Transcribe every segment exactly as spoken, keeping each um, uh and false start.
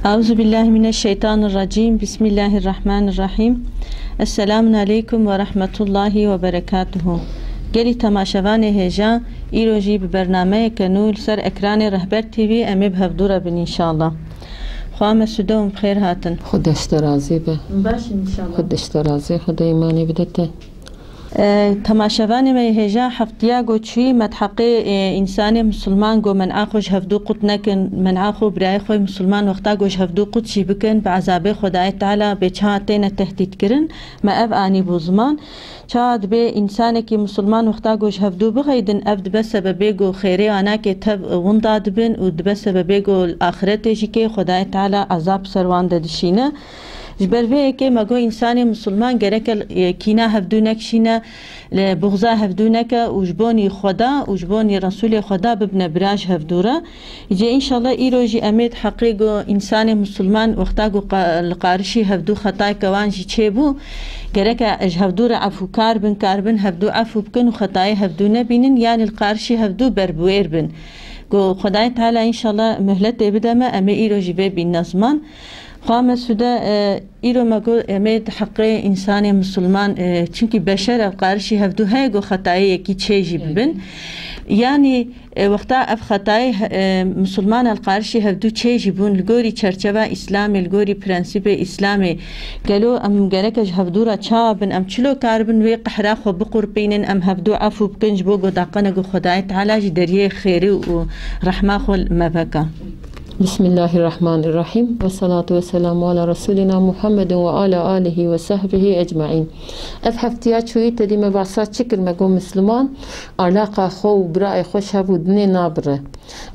Eûzubillahimineşşeytanirracîm. Bismillahirrahmanirrahîm. Esselamun aleykum ve rahmetullahi ve berekatuhu. Gelî temaşevanê hêja, îro jî bi bernameyeke nû li ser ekranê Rehber T V em ê bi hevdû re bin înşallah. Xwa me sude û bi xêr hatin. Xwedê ji te razî be. Baş in înşallah. Xwedê ji te razî, Xwedê îmanê bide te. E, temaşevanê me yê hêja, heftiya ku çûyî me di heqê, e, însanê misilman got, men'a xwe ji hevdû qut nekin, men'a xwe û birayê xwe yê misilman wexta ku ji hevdû qut jî bikin, bi ezabê Xwedayê Teala bê çawa têne tehdîtkirin, me ev anîbû ziman. Çawa dibê însanekî misilman wexta ku ji hevdû bixeydin, ev dibe sebebê ku xêrê anakê tev winda dibin û dibe sebebê ku li axiretê jî kê Xwedayê Teala ezab ser wan de dişîne. Ji ber vê yekê me got, însanê misilman gereke, e, kîna hevdû nekişîne, li buxza hevdû neke û ji bonî Xweda û ji bonî Resûlê Xweda bibine bira ji hevdû re. Îcê înşallah îro jî em ê di heqê got însanê misilman wexta got qa-, li qarişî hevdû xetayeke wan jî çêbû, gereke ji hevdû re efûkar bin, karibin hevdû efû bikin û xetayê hevdû nebînin, yanî li qarişî hevdû berbiwêr bin. Got Xwedayê Teala înşallah muhletê bide me, em ê îro jî vê bînne ziman. Xwa me sude, e, îro me got em ê di heqê însanê misilman, e, çimkî beşer ev qarişî hevdû heye got xetayê yekî çê jî bibin. Yanî, e, wexta ev xetayê, e, misilman el qarişî hevdû çê jî bûn, li gorî çerçeva Îslamê, li gorî prensîbê Îslamê, gelo em gereke ji hevdû re çawa bin, em çilo karibin wê qehra xwe biqurpînin, em hevdû efû bikin, ji bo got daqene got Xwedayê Teala jî deriyê xêrî û rehma xwe me veka. Bismillahirrahmanirrahîm. Ve salatu ve selamu ala Resulina Muhammedin ve ala alihi ve sahbihi ecmaîn. Ev heftiya çûyî tedî me behsa çi kir? Me got Misliman alaqa xwe û birayê xwe ji hev û dinê nabire.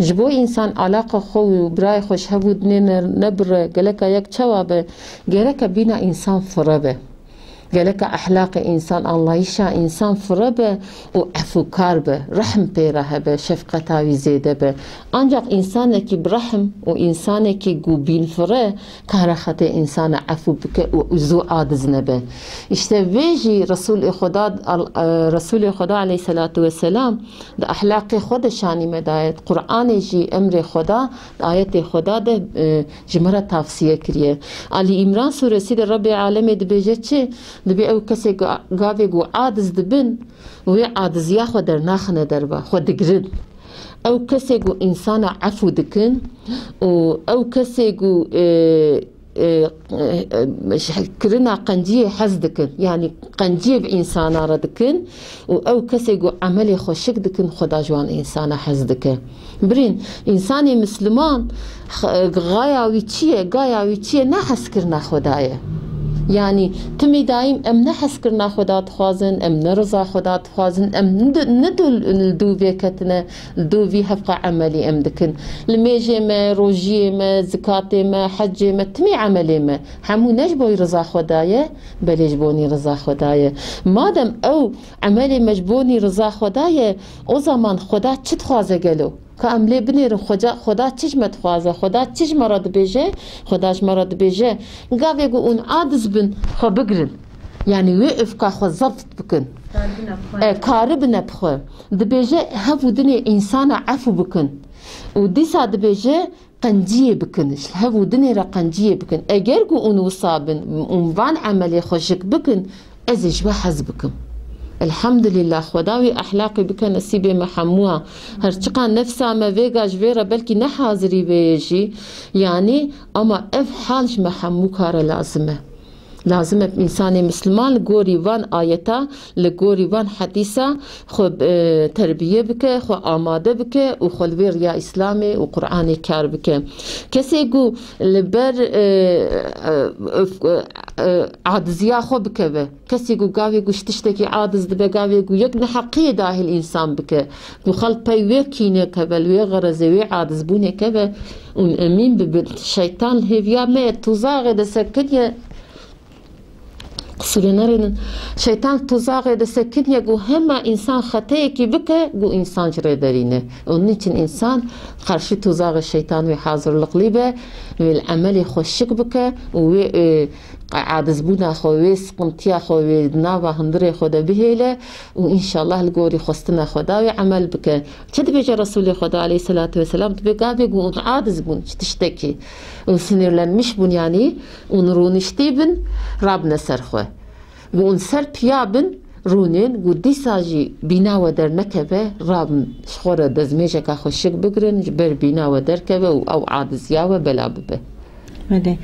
Ji bo însan alaqa xwe û birayê xwe ji hev û dinê ne-, nebire, geleka yek çawa be? Gereke bîna însan fire be. Geleka ehlaqê însan, anlayîşa însan fire be û efûkar be, rehm pê re hebe, şefqeta wî zêde be. Ancaq însanekî bi rehm û însanekî ku bîn fire kare xetê însana efû bike û zû adiz nebe. Îşte vê jî Resûlê Xweda, al-, e, Resûlê Xweda aleyhîselatu weselam di ehlaqê xwe de şanî me daye. Qur'anê jî emrê Xweda, di ayetê Xweda de, e, ji me re tavsiye kiriye. Alî Îmran sûresî de Rebbê Alemê dibêje çi? Dibê ew kesê ga-, gavê ku adiz dibin, wê adiziya xwe dernaxine derve, xwe digirin. Ew kesê ku însana efû dikin û ew kesê ku, e, e, e, e, kirina qenciyê hez dikin, yanî qenciyê bi însana re dikin û ew kesê ku emelê xweşik dikin, Xweda ji wan însana hez dike. Birîn, însanê misliman, x-, gaya wî çi ye? Gaya wî çi ye? Ne hezkirina Xweda ye. Yanî, timî dayîm em ne hezkirina Xweda dixwazin, em ne riza Xweda dixwazin, em ne du-, ne du-, li dû vê ketine, li dû vî hevqa emelî em dikin. Limêjê me, rojiyê me, zikatê me, hecê me, timî emelê me, hemû ne ji bo riza Xweda ye, belê ji bonî riza Xweda ye. Madem ew emelê me ji bonî riza Xweda ye, o zaman Xweda çi dixwaze gelo? Ka em lê binêrin, Xweca-, Xweda çi ji me dixwaze? Xweda çi ji me re dibêje? Xweda ji me re dibêje, gavê ku hûn adiz bin, xwe bigirin. Yanî wê ufka xwe zeft bikin. Karibine bi xwe. E, karibine bi xwe. Dibêje, hev û dinê însana efû bikin. Û dîsa dibêje, qenciyê bikin. Ji hev û dinê re qenciyê bikin. Eger ku hûn wisa bin, hûn van emelê xweşik bikin, ez ê ji we hez bikim. Elhamdulillah, Xweda wî ehlaqî bike nesîbê me hemûya. Her çiqa nefsa me vêga ji vê re belkî ne hazirî vê yê jî, yanî, ama ev hal ji me hemûka re lazim e. Lazim e însanê misliman li gorî van ayeta, li gorî van hedîsa xwe, e, terbiye bike, xwe amade bike û xwe li vê riya Îslamê û Qur'anê kar bike. Kesê ku li ber, e, e, e, e, aciziya xwe bikeve, kesê ku gavê ku ji tiştekî aciz dibe, gavê ku yek neheqiyê dahil însan bike, ku xelk pey wê kînê keve, li wê xerezê, wê acizbûnê keve, hûn emîn bibin, şeytan li hêviya me ye, tuzaxê de sekiniye. Sûrenerênin. Şeytan tuzaxê de sekiniye ku hema însan xeteyekî bike, ku însan ji rê derîne. Onun için însan qarşî tuzaxê şeytan wê hazirliqlî be, wê li emelê xwe şik bike û wê, e, acizbûna xwe, wê siqintiya xwe, wê nava hundirê xwe de bihêle û înşallah li gorî xwestina xwe da wê emel bike. Çi dibêje Resûlê Xweda aleyhisselatu vesselam? Dibê gavê ku hûn aciz bûn ji tiştekî û sinirlenmiş bûn, yanî hûn rûniştî bin, rabine ser xwe. Ku hûn ser piya bin, rûnên, ku dîsa jî bîna we dernekeve, rabin ji xwe re dezmêjeka xweşik bigirin, ji ber bîna we derkeve û ew aciziya we bela bibe. Belê.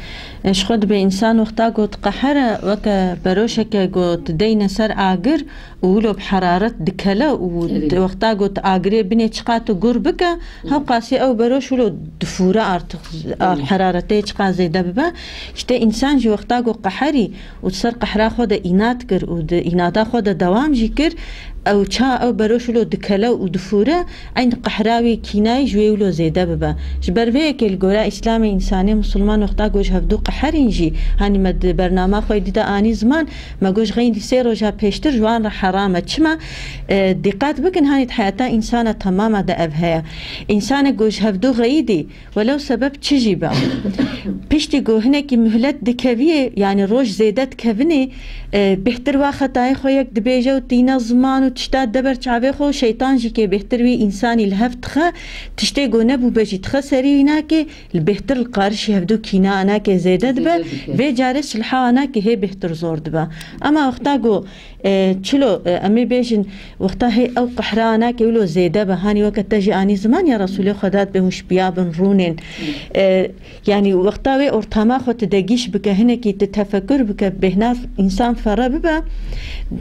E, ji xwe dibe însan wexta ku diqehere, weke beroşeke ku dideyne ser agir û wilo bi heraret dikele û Evet. di-, wexta ku di agirê binê çiqa tu gur bike, hewqasî ew beroş wilo difûre artık, a, Evet. heraretê çiqa zêde bibe. Îşte însan jî wexta ku qeherî û di ser qehra xwe de înat kir û di înada xwe de dewam jî kir, ew ça ew beroş wilo dikele û difûre, eyn qehra wî kînayî ji wê wilo zêde bibe. Ji ber vê yekê li gora Îslamê însanê misilman wexta ku ji hevdû qeherîn jî, hanî me di bernama xwe dî de anî ziman, me got ji xeyn sê roja pêştir ji wan re heram e. Çima? E, dîqet bikin, hanî di heyata însana temama de ev heye. Însanek ku ji hevdû xeyîdî, welew sebeb çi jî be. Piştî ku hinekî muhlet dikeviyê, yanî roj zêde dikevinê, e, bêhtir wa xetayê xwe yek dibêje û tîne ziman û tişta de ber çavê xwe û şeytan jî kê bêhtir wî însanî li hev dixe, tiştê ku nebûbe jî dixe serî wî nakê, li bêhtir li qarişî hevdû kîna anakê zêde dibe, Zêde dike. vê carê silha anakê hê bêhtir zor dibe. Ema wexta ku E, çilo, e, em ê bêjin, wexta hê ew qehra anakê wilo zêde be, hanî weke te jî anî ziman ya Resûlê Xweda dibê hûn ji piya bin rûnên. E, yanî wexta wê ortama xwe tu degîş bike, hinekî tu tefekur bike, bêhna însan fere bibe,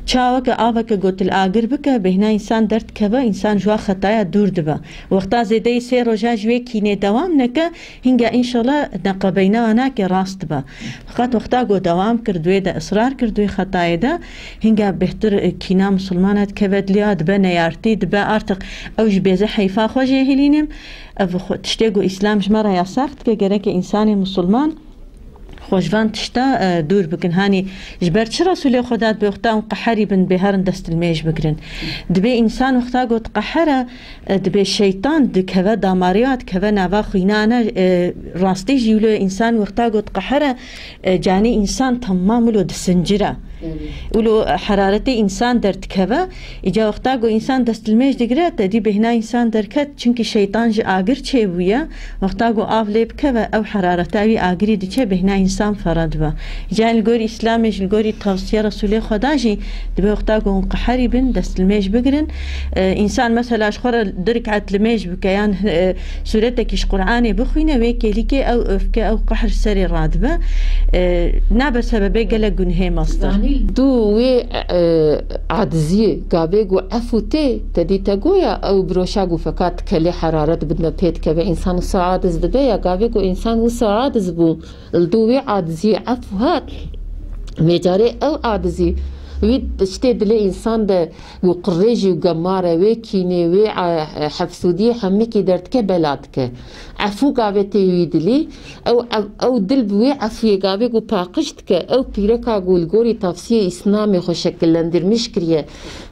ça weke aveke gotil agir bike, bêhna însan derdikeve, însan ji wa xetaya dûr dibe. Wexta zêdeyî sê roja ji wê kînê dewam neke, hinga înşallah neqebeyna anakê rast dibe. Feqet wexta ku dewam kir, di wê de israr kir, di wê xetayê de, hinga bêhtir, e, kîna misilmana dikeve dilê ya, dibe neyartî, dibe artık ew ji bêze heyfa xwe jê hilînim. Ev xwe, tiştê ku Îslam ji me re yasax dike, gereke însanê misilman xwe ji van tişta, e, dûr bikin. Hanî ji ber çi Resûlê Xweda dibê wexta hûn qeherî bin, bê herin destilmêj bigirin? Dibê însan wexta ku diqehera, e, dibê şeytan dikeve damarê ya, dikeve nava xwînana, e, rastî jî wilo însan wexta ku diqehera, e, canê însan temam wilo disincire. Evet. Wilo heraretê însan derdikeve. Îca wexta ku însan destilmêj digire, te dî bêhna însan derket, çimkî şeytan ji agir çêbûye. Wexta ku av lê bikeve, ew herareta wî agirî diçe, bêhna însan fere dibe. Îca li gorî Îslamê jî, li gorî tavsiye Resûlê Xweda jî, dibe wexta ku hûn qeherî bin, destilmêj bigirin. E, însan mesela ji xwe re du rik'et limêj bike, yan, e, sûretekî ji Qur'anê bixwîne, wê kêlîkê ew öfke, ew qehr serê radibe. E, nabe sebebê gelek gunhê mezdir. Zanî du wê, e, aciziyê, gavê ku efû tê, te dî te goya ew biroşa ku fekat kelê heraret bidine pê dikeve, însan wisa aciz dibe ya, gavê ku însan wisa aciz bû, li du wê aciziyê efû hat, vê carê ew acizî wî tiştê dilê însan de Û qirêjî û gemare wê kînê, wê, e, hefsûdiyê hemikî derdike, bela dike. Efû gavê tê wî dilî, ew, ew, ew dil bi wê efûyê gavê ku paqij dike, ew pîreka ku li gorî tavsiyê Îslamê xwe şekillendirmiş kiriye,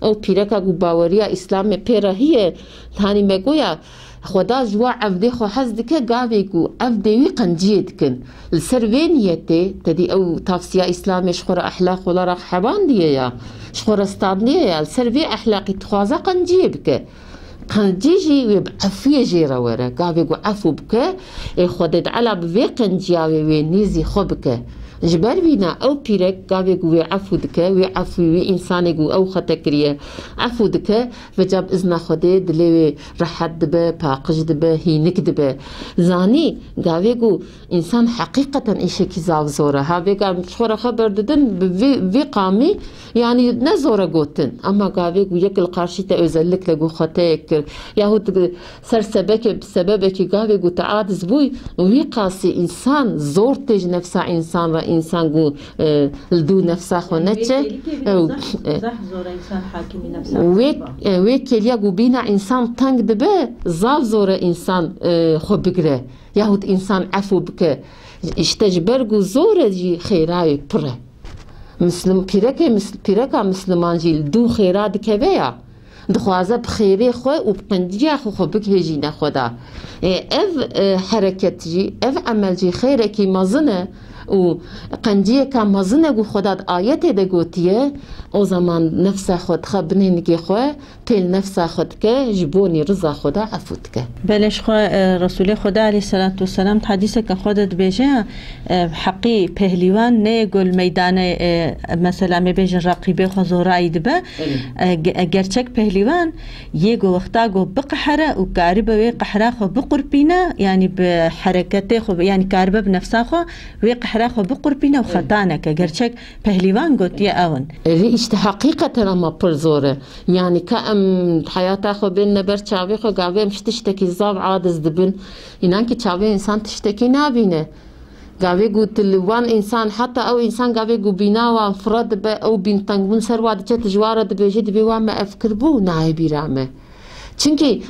ew pîreka ku baweriya Îslamê pê re hiye, hanî me goya, Xweda ji wa evdê xwe hez dike, gavê ku evdê wî qenciyê dikin. Li ser vê niyetê, te dî ew tavsiya Îslamê ji xwe re ehlaq olarak hevandiye ya, ji xwe re standiye ya, li ser vê ehlaqî dixwaze qenciyê bike. Qencî jî wê bi efûyê jê re were. Gavê ku efû bike, ê Xwedê Teala bi vê qenciya wê, wê nêzî xwe bike. Ji ber vîna ew pîrek gavê ku wê efû dike, wê efû wî însanê ku ew xete kiriye, efû dike, Vêca bi izna Xwedê dilê wê rehet dibe, paqij dibe, hînik dibe. Zanî, gavê ku însan heqîqeten îşekî zaf zor e. Ha, vêga ji xwe re xeber didin, bi vê, vê qamî, yanî ne zor e gotin. Ema gavê ku yek li qarşî te özellikle ku xwe te yek kir, yahut ser sebeke-, sebebekî gavê ku te aciz bûy, wî qasî însan zor tê ji nefsa însan re, însan ku e, li dû nefsa xwe neçe. Wê kêlîkê bî Ew, zehf, e, zehf zor e însan hakimî nefsa xwe wê, biba. E, wê kêliya ku bîna însan teng dibe, zaf zor e însan, e, xwe bigire. Yahut însan efû bike. Îşte ji ber ku zor e jî xêrayê pir e. Mislim-, pîrekê mis-, pîreka misliman jî li dû xêra dikeve ya. Dixwaze bi xêrê xwe û bi qenciya xwe xwe bigihêjîne Xweda. Ê, ev, e, hereket jî, ev emel jî xêrekî mezin e û qenciyeka mezin e ku Xweda di ayetê de gotiye, o zaman nefsa xwe dixe binê nigê xwe, tê li nefsa xwe dike, ji bonî riza Xweda efû dike. Belê ji xwe, e, Resûlê Xweda aleyhisselatu vesselam di hedîseke xwe de dibêje, e, heqî pehlîwan ne yê ku li meydanê, e, mesela me bêjin reqîbê xwe zorayî dibe. Belê. E, ge-, e, gerçek pehlîwan yê ku wexta ku biqehere û karibe wê qehra xwe biqurpîne, yanî bi hereketê xwe, yanî karibe bi nefsa xwe wê qehra xwe biqurpîne û Belê. xeta neke. Gerçek pehlîwan gotiye ew in. Evî işte heqîqeten ama pir zor e. Yanî ka em heyata xwe bênine ber çavê xwe, gavê em ji tiştekî zaf aciz dibin. Înan ki çavê însan tiştekî nabîne. Gavê ku tu li wan însan, heta ew însan gavê ku bîna wan fire dibe, ew bîntengbûn ser wa diçe, tu ji wan re dibêjî, dibê wan me ev kiribû, nayê bîra me. Çimkî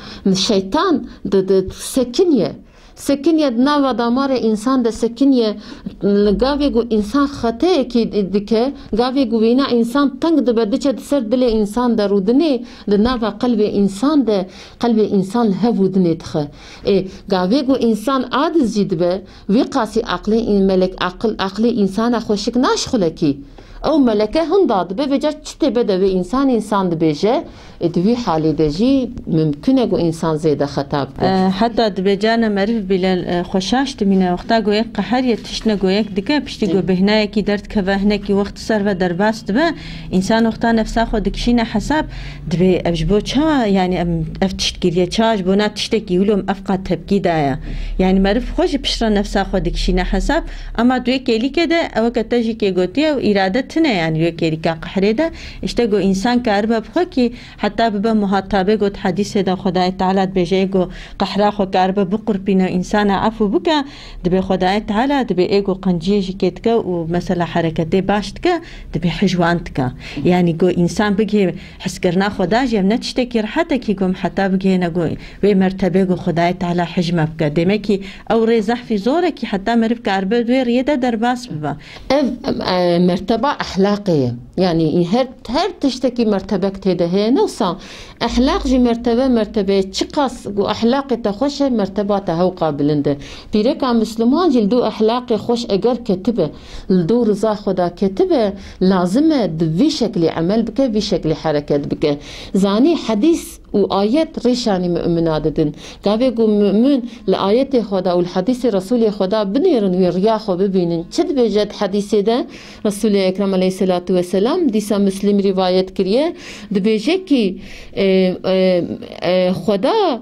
şeytan di, di, sekiniye. Sekiniye di nava damarê însan de sekiniye, li gavê ku însan xeteyekî di-, dike, gavê ku wêna însan teng dibe, diçe di ser dilê însan de rûdinê, di nava qelbê însan de, qelbê însan li hev û dinê dixe. Ê, gavê ku însan aciz jî dibe, wî qasî aqlê în-, melek, aqil, aqlê însana xweşik naşixulekî. Ew meleke hinda dibe, vêca çi tê bide wê însan, însan dibêje, ê, di wî halê de jî mimkun e ku însan zêde xeta bike. E, heta dibê carna meriv bîle, e, xwe şaş dimîne, wexta ku yek qeheriye tiştine ku yek dike, piştî ku Hı. bêhnayekî derdikeve, hinekî wext ser ve derbas dibe, însan wexta nefsa xwe dikişîne hesab, dibê ev ji bo çawa, yanî em ev tişt kiriye, çawa ji bo na tiştekî wilo em ev qat tepkî daye. Yanî meriv xwe ji piştre nefsa xwe dikişîne hesab, Ema di wê kêlîkê de, ew ke te jî kê gotiye, ew îrade tune, yanî wê kêlîka qehrê de, îşte ku însan karibe bi xwe kî heta bibe muhatabê, got hedîsê de Xwedayê Teala dibêje, ê ku qehra xwe karibe biqurpîne û însana efû bike, dibê Xwedayê Teala dibê ê ku qenciyê jî kê dike û mesela hereketê baş dike, dibê hij wan dike. Yanî ku însan bigihê hizkirina Xweda jî ev ne tiştekî rehet e kî ku em heta bigihêne ku wê mertebê ku Xwedayê Teala hij me bike. Demekî ew rê zehfî zor e kî heta meriv karibe di wê riyê de derbas bibe. Ev, e, merteba ehlaqê ye. Yanî her, her tiştekî mertebek tê de heye. Ne wisa ehlaq jî mertebe, mertebe ye. Çiqas ku ehlaqê te xweş e, merteba te hewqa bilind e. Pîreka Misliman jî li dû ehlaqê xweş eger ketibe, li dû riza Xweda ketibe, lazim e di vî şeklî emel bike, vî şeklî hereket bike. Zanî hedîs û ayet rêşanî mumina didin. Gavê ku mumin li ayetê Xweda û li hedîsê Resûlê Xweda binêrin, wê riya xwe bibînin. Çi dibêje di hedîsê de? Resûlê Ekrem aleyhisselatu vesselam, dîsa Muslim rivayet kiriye, dibêje kî, e, e, e, Xweda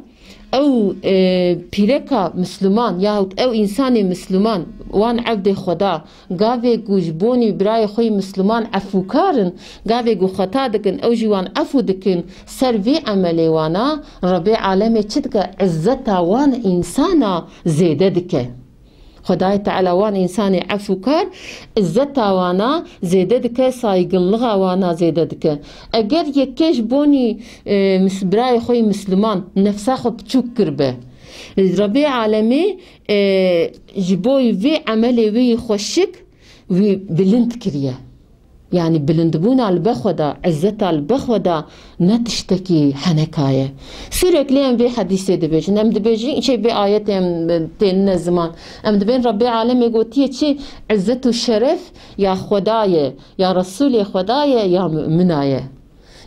ew, e, pîreka Misliman yahut ew însanê Misliman, wan evdê Xweda, gavê ku ji bonî birayê xwe yî Misliman efûkar in, gavê ku xeta dikin, ew jî wan efû dikin, ser vê emelê wana Rebê alemê çi dike? Izzeta wan însana zêde dike. Xwedayê Teala wan însanê efûkar, izzeta wana zêde dike, saygınlığa wana zêde dike. Eger yekê ji bonî, e, mis-, birayê xwe yî Misliman nefsa xwe piçûk kiribe, Rebê alemê, e, ji bo vê emelê wî yî xweşik wî bilind kiriye. Yanî bilindbûna li bexwe de, izzeta li bexwe de ne tiştekî heneka ye. Sûrekli em vê hedîsê dibêjin. Em dibêjin, çê vê ayetê em tênine ziman. Em dibên Rebbê alemê gotiye çi? Izzet û şeref ya Xweda ye, ya Resûlê Xweda ye, ya mumina ye.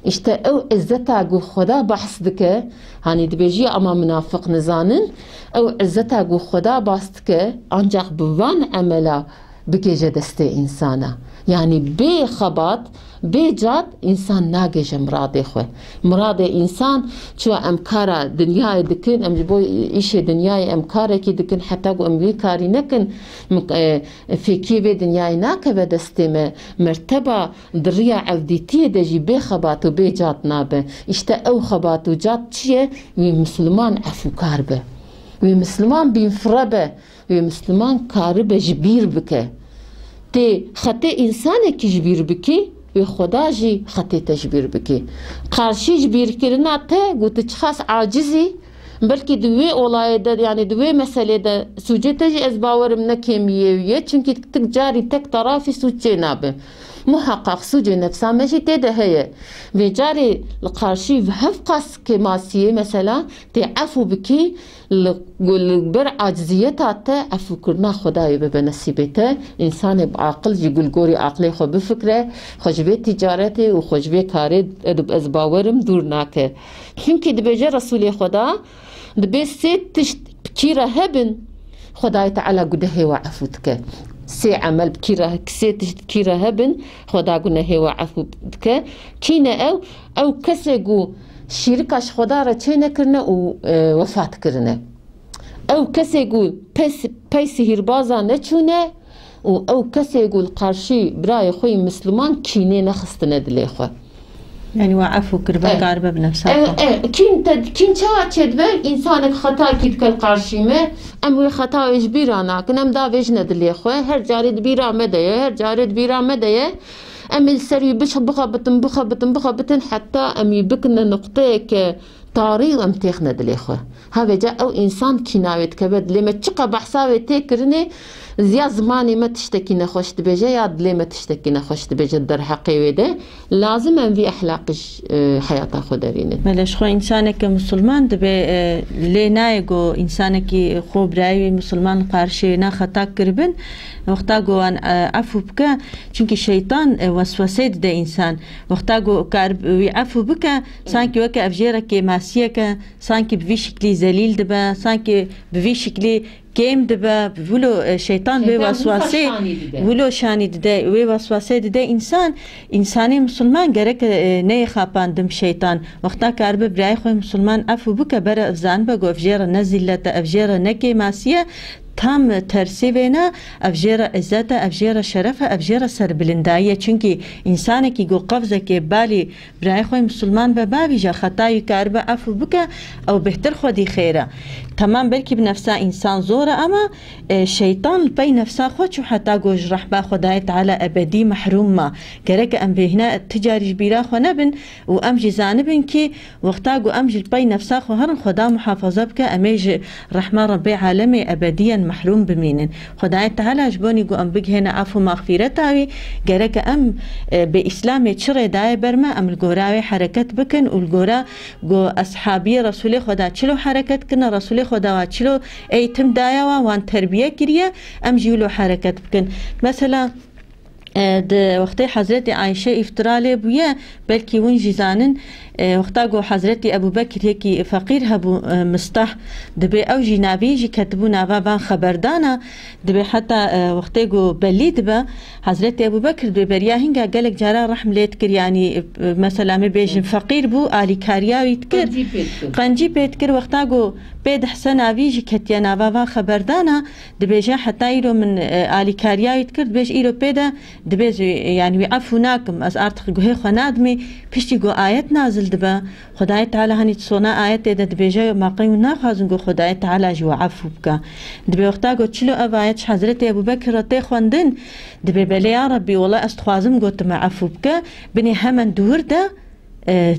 Îşte ew izzeta ku Xweda behs dike, hanî dibêjî ama minafiq nizanin, ew izzeta ku Xweda behs dike, ancak bi van emela bigêje destê însana. Yanî bê xebat, bê cad însan nagêje miradê xwe. Miradê însan, çiwa em kara dinyayê dikin, em ji bo îşê dinyayê em karekî dikin, heta ku em wî karî nekin, min, e, fêkiyê vê dinyayê nakeve destê me. Merteba di riya evdîtiyê de jî bê xebat û bê cad nabe. Îşte ew xebat û cad çi ye? Wê misliman efûkar be. Wê misliman bînfire be. Wê misliman karibe ji bîr bike. Tê xetê însanekî ji bîr bikî, wê Xweda jî xetê te ji bîr bikî. Qarşî ji bîrkirina te, ku tu çiqas acizî, belkî di wê olayê de, yanî di wê meselê de sûcê te jî ez bawerim ne kêmiyê wî ye, çimkî tu carî tek tarafî sûc çê nabe. Muheqeq sûcê nefsa me jî tê de heye. Vê carê li qarşî hevqas kêmasiyê mesela tê efû bikî, li, li ber aciziyeta te efûkirina Xwedayê bibe nesîbê te. Însanê bi aqil jî ku li gorî aqilê xwe bifikre, xwe ji vê tîcaretê û xwe ji vê karê ez, ez bawerim dûr nake. Çimkî dibêje Resûlê Xweda, dibê sê tişt bi kî re hebin, Xwedayê Teala gunehê we efû dike. Sê emel bi kî re, sê tişt bi kî re hebin, Xweda gunehê we efû dike. Kî ne ew? Ew kesê ku şîrika ji Xweda re çênekirine û, e, wefat kirine. Ew kesê ku pes-, pey sihîrbaza neçûne û ew kesê ku li qarşî birayê xwe yî misliman kînê nexistine dilê xwe. Yanî we efû kiribe, e, karibe bi nefsa e, xwe. E, kîn te, kîn çawa çêdibe? Însanek xetakî dike li qarşî me. Em wê xetayê ji bîra nakin. Em davêjine dilê xwe. Her carê di bîra me de ye. Her carê di bîra me de ye. Em ê li ser wî biş-, bixebitin, bixebitin, bixebitin, heta em wî bikine nuqteyeke tarî û em têxine dilê xwe. Hevêca ew însan kîna wê dikeve dilê me. Çiqa behsa wê tê kirinê, ya zimanê me tiştekî nexweş dibêje, ya dilê me tiştekî nexweş dibêje derheqê wê de. Lazim em vî ehlaqî ji, e, heyata xwe derînin. Belê, ji xwe însaneke misilman dibe, e, lê nayê ku însanekî xwe birayê wî misilman qarşiyê na xeta kiribin, wexta ku wan, e, efû bike, çimkî şeytan, e, weswesê dide însan. Wexta ku kar wî efû bike, sankî weke ev jê re kêmasiyeke, sankî bi vî şiklî zelîl dibe, sankî bi vî şiklî kêm dibe, wilo, e, şeytan wê Şeytan wisa weswasê, şanî dide. Wilo şanî dide, wê weswasê dide însan, însanê misilman gerek, e, neyê xapandin bi şeytan. Wexta karibe birayê xwe misilman efû bike, bere ev zanibe ku ev jê re ne zîllet e, ev jê re ne kêmasî ye, tam tersê vê ne, ev jê re izzet e, ev jê re şeref e, ev jê re serbilindayî ye. Çimkî însanekî ku qevzekê balî birayê xwe misilman be bavîje, xetayî karibe efû bike, ew bêhtir xwedî xêr e. Temam, belkî bi nefsa însan zor e, ama, e, şeytan li pey nefsa xwe çû heta ku ji rehma Xwedayê Teala ebedî mehrûm ma. Gerek em vê hîna ti carî ji bîra xwe nebin û em jî zanibin kî wexta ku em ji li pey nefsa xwe herin Xweda muhafaza bike, em ê ji rehma Rebbê alemê ebediyen mehrûm bimînin. Xwedayê Teala ji bonî ku em bigihêne af û maxfîreta wî, gereke em, e, bi Îslamê çi rê daye ber me, em li gora wê hereket bikin û li gora ku eshabiyê Resûlê Xweda çilo hereket kirine, Resûlê Xweda wa çilo eğitim daye wa, wan terbiye kiriye, em jî wilo hereket bikin. Mesela, e, di wextê Hezretî Ayşe îftira lê bûye, belkî hûn jî zanin, e, wexta ku Hezretî Ebû Bekir yekî feqîr hebû, e, Mistah, dibê ew jî navî jî ketibû nava van xeberdana, dibê heta, e, wextê ku belî dibe, Hezretî Ebû Bekir dibê beriya hînga gelek cara rehm lê dikir, yanî, e, mesela, me bêjin feqîr bû, alîkariya wî dikir. Qencî pê dikir. Qencî pê dikir, wexta ku pê dihse navî jî ketiye nava van xeberdana, dibêje heta îro min, e, alîkariya wî dikir, dibêje îro pê de dibê zû, e, yanî wî efû nakim, ez artık guhê xwe nadimê, piştî ku ayet nazil dibe, Xwedayê Teala hanî di sona ayetê de dibêje, ma qey hûn naxwazin ku Xwedayê Teala ji we efû bike. Dibê wexta ku çilo ev ayet ji Hezretê Ebû Bekir re tê xwendin, dibê belê ya Rebbî, wela ez dixwazim ku tu me efû bike, binê hemen dûr de, e,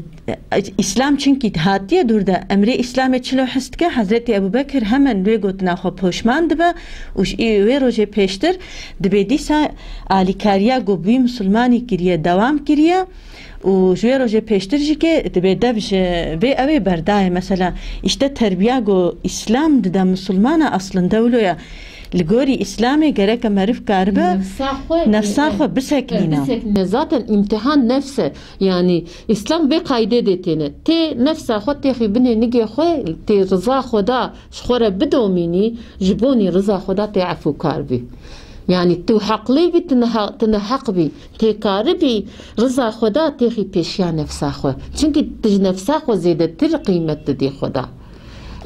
Îslam çimkî hatiye dûr de, emrê Îslamê çilo his dike, Hezretê Ebû Bekir hemen wê gotina xwe poşman dibe û ji wê rojê pêştir dibê dîsa alîkariya ku bi wî misilmanî kiriye, dewam kiriye. Û ji wê rojê pêştir jî ke dibê dev ji vê ew ê berdayê. Mesela, îşte terbiya ku Îslam dide misilmana, aslinde wilo ye. Li gorî Îslamê gereke meriv karibe nefsa xwe, nefsa xwe biseknîne. Biseknîne. Zaten îmtihan nefs e. Yanî Îslam vê qaydê dê têne. Tê nefsa xwe têxî binê nigê xwe, tê riza xwe da ji xwe re bidomînî, ji bonî riza xwe da tê efûkar bî. Yanî tu heqlî bî, tu neha-, tu neheq bî. Tê karibî riza xwe da têxî pêşiya nefsa xwe. Çimkî tu ji nefsa xwe zêdetir qîmet didî Xweda.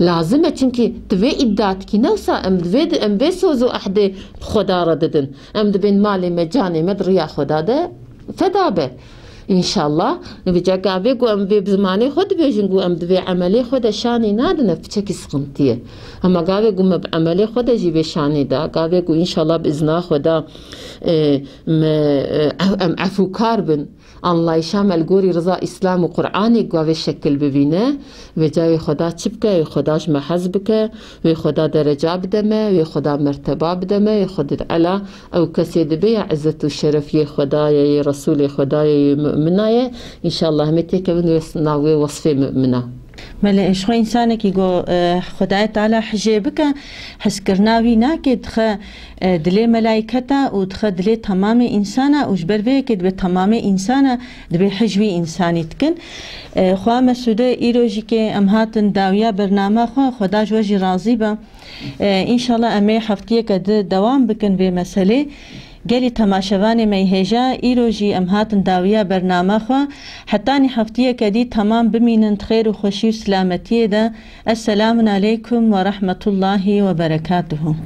Lazim e, çimkî tu vê îdia dikî, ne wisa em divê di-, em vê soz û ehdê bi Xweda re didin. Em dibên malê me, canê me di riya Xweda de feda be. Înşallah. Vêca gavê ku em vê bi zimanê xwe dibêjin, ku em di vê emelê xwe de şanê nadin, ev piçekî sıkıntı ye. Hema gavê ku me bi emelê xwe de jî vê şanê da, gavê ku înşallah bi izna xwe da, e, me, e, em efûkar bin, anlayışa me li gorî riza Îslam û Qur'anê gavê şekil bibîne, vêca wê Xweda çi bike, wê Xweda ji me hez bike, wê Xweda dereca bide me, wê Xweda merteba bide me, wê Xweda ela ew kesê dibe ya izzet û şeref yê Xwedayê, yê Resûlê Xwedayê, yê mu'mina ye. Înşallah hemê têkevin wê s-, nav wê wesfê mu'mina. Belê, ji xwe însanekî ku, e, Xwedayê Teala hijê bike, hizkirina wî nake, dixe, e, dilê melayketa û dixe dilê temamê însana û ji ber vê yekê dibe temamê însana dibe hij wî însanî dikin. E, xwa Mesûde, îro jî ke em hatin dawiya bernama xwe, Xweda ji we jî razî be. E, înşallah em ê heftiyeke di dewam bikin vê meselê. Gelî temaşevanê me yê hêja, îro jî em hatin dawiya bernama xwe. Hetanî heftiyeke dî temam bimînin di xêr û xweşî û silametiyê de. Esselamun aleykum ve rahmetullahi ve berekatuhu.